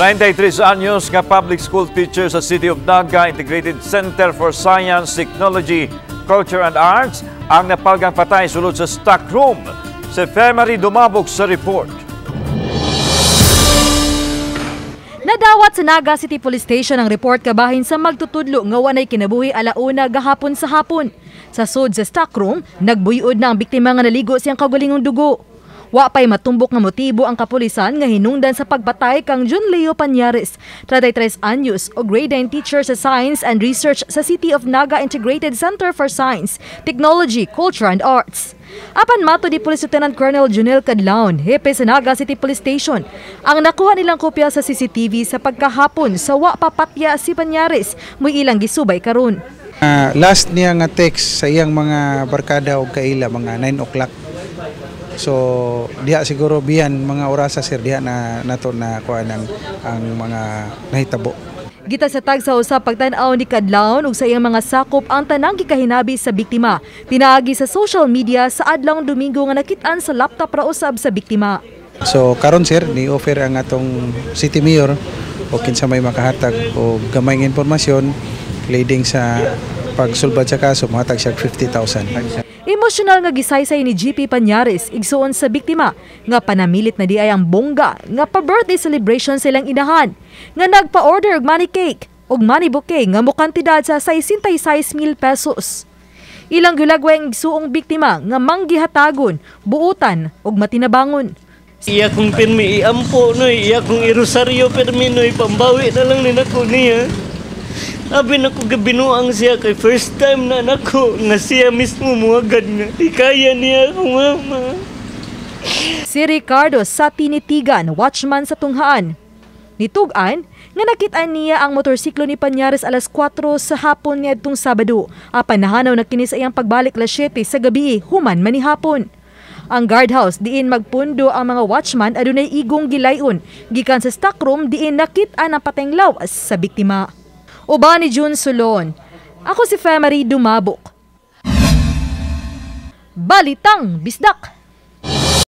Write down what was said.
33 anyos nga public school teacher sa City of Naga Integrated Center for Science, Technology, Culture and Arts ang napalgang patay sulod sa stock room. Si Femary Dumabok sa report. Nadawat sa Naga City Police Station ang report kabahin sa magtutudlo nga wanay kinabuhi alauna gahapon sa hapon. Sa sud sa stockroom, nagbuyod na ang biktima nga naligo siyang kagalingong dugo. Wa pay matumbok nga motibo ang kapulisan nga hinungdan sa pagpatay kang Jun Leo Pañares, 33 anyos o grade 9 teacher sa Science and Research sa City of Naga Integrated Center for Science, Technology, Culture and Arts. Apan mato ni Police Lieutenant Colonel Junel Cadlaon, hepe sa Naga City Police Station, ang nakuha nilang kopya sa CCTV sa pagkahapon sa wa papatya si Pañares, muy ilang gisubay karon. Last niya nga text sa iyang mga barkada og kaila mga 9 o'clock. So diha siguro biyan mga orasa, sir, diha na nato na kuha ng ang mga nahitabo. Gita sa tag sa usap pagtan-aw ni Cadlaon ug sa iyang mga sakop ang tanang gikahinabi sa biktima. Pinaagi sa social media sa adlawng Domingo nga nakit-an sa laptop ra usab sa biktima. So karon, sir, ni offer ang atong city mayor o kinsa may makahatag og gamay nga impormasyon leading sa pagsulbad sa kaso, mohatag siya 50,000. Emosyonal nga gisaysay ni GP Pañares, igsuon sa biktima, nga panamilit na di ay ang bongga nga pa-birthday celebration silang inahan, nga nagpa-order og money cake og money bouquet nga mokantidad sa 66,000 pesos. Ilang gulagway ang igsuong biktima nga manggihatagon, buutan ug matinabangon. Iya kong pirmi iampo noy, iya kong irosaryo pirmi noy, pambawi na lang ni nako niya. Abi nako gabinuang siya kay first time na nako nga siya mismo muagad nga ikaya niya akong mama. Si Ricardo sa Tinitigan, watchman sa Tunghaan. Nitug-an nga nakit-an niya ang motorsiklo ni Pañares alas 4 sa hapon niadtong Sabado. Apan nahanaw na kini sa iyang pagbalik alas 7 sa gabi human manihapon. Ang guardhouse diin magpundo ang mga watchman adunay igong gilayon gikan sa stockroom diin nakit-an ang pateng lawas sa biktima. Uban ni June Solon. Ako si Femary Dumabok. Balitang Bisdak.